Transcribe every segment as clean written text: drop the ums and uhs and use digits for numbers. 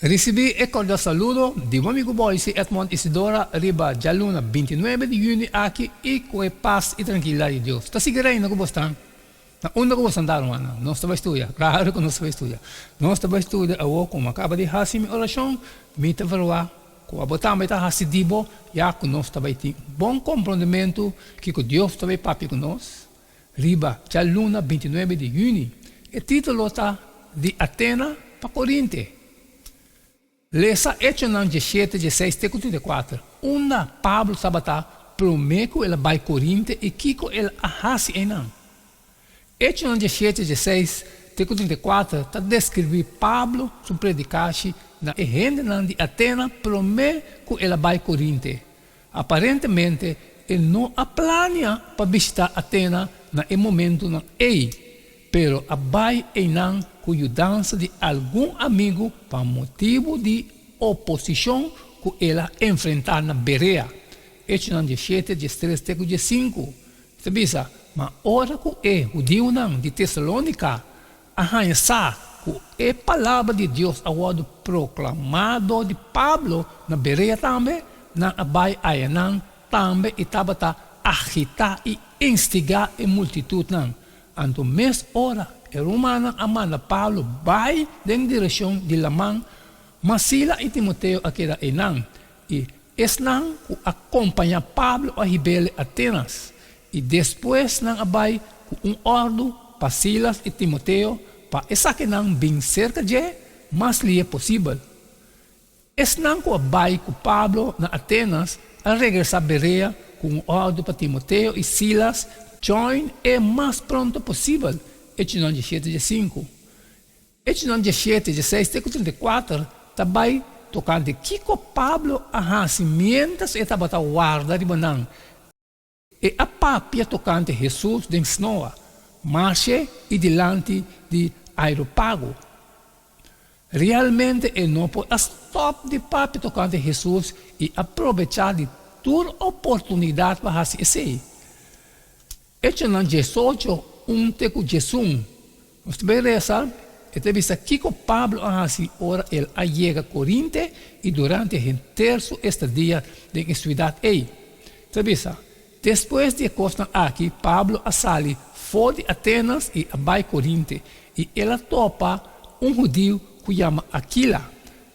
Risibí e kordial saludo di bo amigu Boyce Edmond Isidora riba djaluna bintinuebe di yüni aki i ku e pas i trankilidat di Dios ta sigui reina ku bosnan na unda ku bosnan ta rumannan. Nos ta bai studia, klaro ku nos ta bai studia. Nos ta bai studia awor ku mi a kaba di hasi mi orashon, mi ta verwagt ku abo tambe ta hasi di bo ya ku nos ta bai tin bon komprondementu kiko Dios ta bai papia ku nos riba djaluna bintinuebe di yüni. E título ta Di Atena pa Korinte. Lesa Echonan diesshete, diesseis te ku 34, unda Pablo tabata promé ku el a bai Korinte i kiko el a hasi einan. Echonan diesshete, diesseis te ku 34 ta deskribí Pablo su predikashi na e hendenan di Atena promé ku el a bai Korinte. Aparentemente e no a plania pa bishitá Atena na e momentunan ei, pero a bai einan ku yudansa di algun amigu pa motibu di oposishon ku el a enfrentá na Berea. Echonan diesshete, diestres te ku diesinku ta bisa, Ma ora ku e hudiunan di Tesalónika a haña sa ku e palabra di Dios a wòrdu proklamá dor di Pablo na Berea tambe, nan a bai ayanan tambe i tabata agitá i instigá e multitutnan. Anto mes ora e rumannan a manda Pablo bai den direkshon di laman, ma Sila i Timoteo a keda einan, i esnan ku a kompañá Pablo a hib'el Atenas, i despues nan a bai ku un òrdu pa Silas i Timoteo pa esakinan bin serka dje mas lie posibel. Esnan ku a bai ku Pablo na Atenas a regresá Berea ku un òrdu pa Timoteo i Silas join e mas pronto posibel, Echonan diesshete diesinku. Echonan diesshete, diesseis te ku 34 ta bai tokante kiko Pablo a hasi miéntras e tabata warda riba nan. E a papia tokante Hesus den snoa, marshe i dilanti di Aeropago. Realmente e no por a stòp di papia tokante Hesus i a probechá di tur oportunidat pa hasi esei. Echonan diesocho, un te ku diesun. Nos ta bay resa, e ta bisa kiko Pablo a hasi ora el a yega Korinte i durante henter su estadia den e suidat ei. Ta bisa, Despues di e kosnan aki Pablo a sali for di Atenas i a bai Korinte, i el a topa un hudiu ku yama Akila,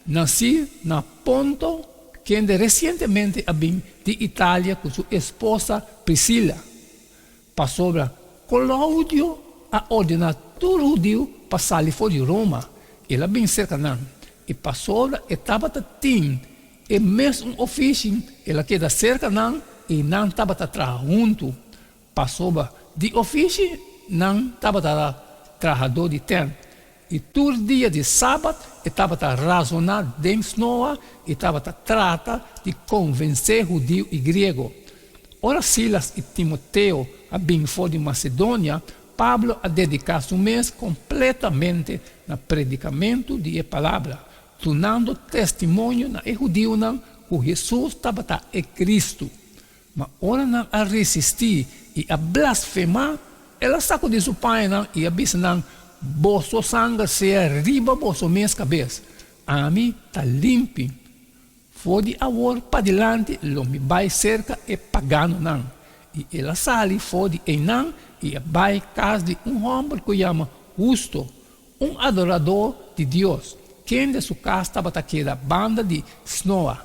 nasí na Ponto, kende resientemente a bin di Italia ku su esposa Prisila. Pasobra Klaudio a ordená tur hudiu pa sali for di Roma, el a bin serka nan, i pasobra e tabata tin e mes un ofishi, el a keda serka nan i nan tabata traha huntu, pasobra di ofishi nan tabata trahadó di tènt, i tur dia di sabat e tabata razoná den snoa i tabata trata di konvensé hudiu i griego. Ora Silas i Timoteo a bin for di Masedonia, Pablo a dediká su mes kompletamente na predikamentu di e palabra, dunando testimonio na e hudiunan ku Hesus tabata e Kristu. Ma ora nan a resistí i a blasfemá, el a sakudí su pañanan i a bisa nan, Boso sanger sea riba boso mes kabes. Ami ta limpi. For di awor padilanti lo mi bai serka e paganonan. I el a sali for di einan i a bai kas di un hòmber ku yama Husto, un adoradó di Dios, kende su kas tabata keda banda di snoa.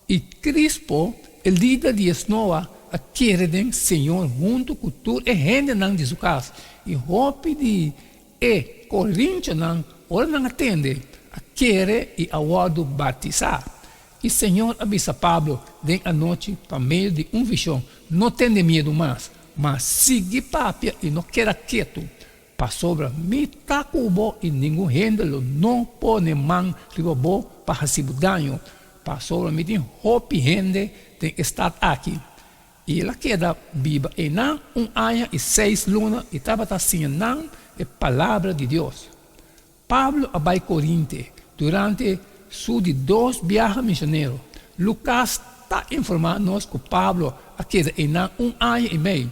I Krispo, e lider di e snoa, a kere den Señor huntu ku tur e hendenan di su kas. I hopi di e korintionan, ora nan a tende, a kere i a wòrdu batisá. I Señor a bisa Pablo den anochi pa medio di un vishon, No tende miedu mas, ma sigui papia i no keda ketu, pasobra mi ta ku bo i ningun hende lo no pone man riba bo pa hasi bo daño, pasobra mi tin hopi hende den e stat aki. I el a keda biba einan un aña i seis luna i tabata siña nan e palabra di Dios. Pablo a bai Korinte durante su di dos biaha misionero. Lukas ta informá nos ku Pablo a keda einan un aña i mei.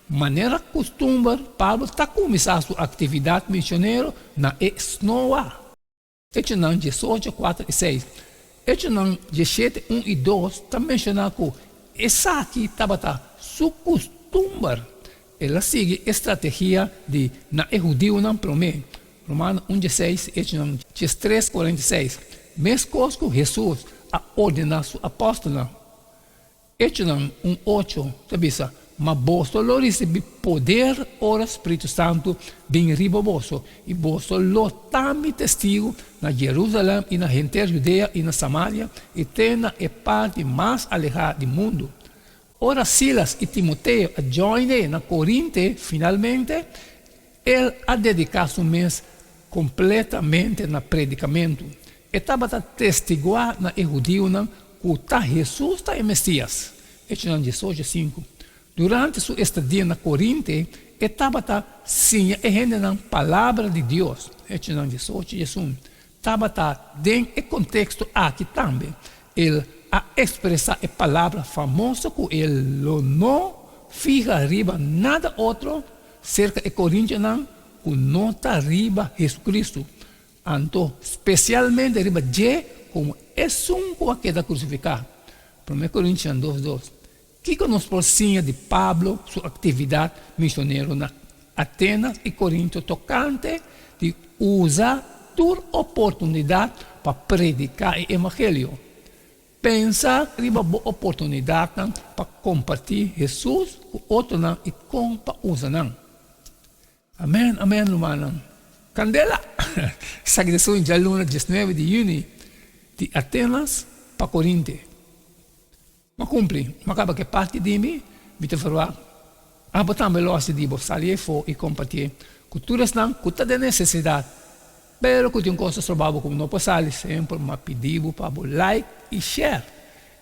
Manera kustumber, Pablo ta kuminsá su aktividat misionero na e snoa. Echonan 18, 4 i 6. Echonan 17, 1 i 2 ta menshoná ku esaki tabata su kustumber. El a sigui e strategia di na e hudiunan promé, Romano 1 16, Echonan 13, 46, meskos ku Hesus a ordená su apòstelnan. Echonan 1, 8 ta bisa, Ma boso lo risibí poder ora Spiritu Santu bin riba boso, i boso lo ta mi testigu na Jerusalèm i na henter Judea i na Samaria i te na e parti mas alehá di mundu. Ora Silas i Timoteo a join-é na Korinte finalmente, el a dediká su mes kompletamente na predikamentu. E tabata testiguá na e hudiunan ku ta Hesus ta e Mesias. Echonan 18, 5. Durante su estadia na Korinte, e tabata siña e hendenan Palabra di Dios. Echonan 18, 11. Tabata den e konteksto aki tambe el a ekspresá e palabra famoso ku e lo no fiha riba nada otro serka e korintionan ku no ta riba Hesukristu, anto spesialmente riba dje komo esun ku a keda krusifiká. Promé Korintionan 2, 2. Kiko nos por siña di Pablo su aktividat misionero na Atenas i Korinto tokante di usa tur oportunidat pa prediká e evangelio? Pensa riba bo oportunidatnan pa kompartí Hesus ku otronan i kon pa usa nan. Amen amen rumannan. Kandela! Esaki ta sun djaluna 19 di yüni di Atenas pa Korinte. M'a kumpli, m'a kaba ku e parti di mi, mi ta ferwagt abo tambe lo hasi di bo sali efo i kompartié ku tur esnan ku ta den nesesidat, pero ku tin kos ta stroba bo ku bo no por sali, semper m'a pidi bo pa bo like i share.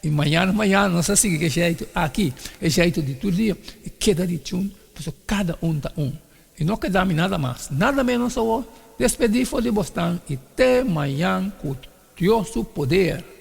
I mañana mañana nos ta sigui ku e jeitu aki, e jeitu di tur dia, i keda di tune, pasobra kada un ta un. I no keda mi nada mas, nada ménos awor, despedí for di bosnan i te mañan ku Dios su poder.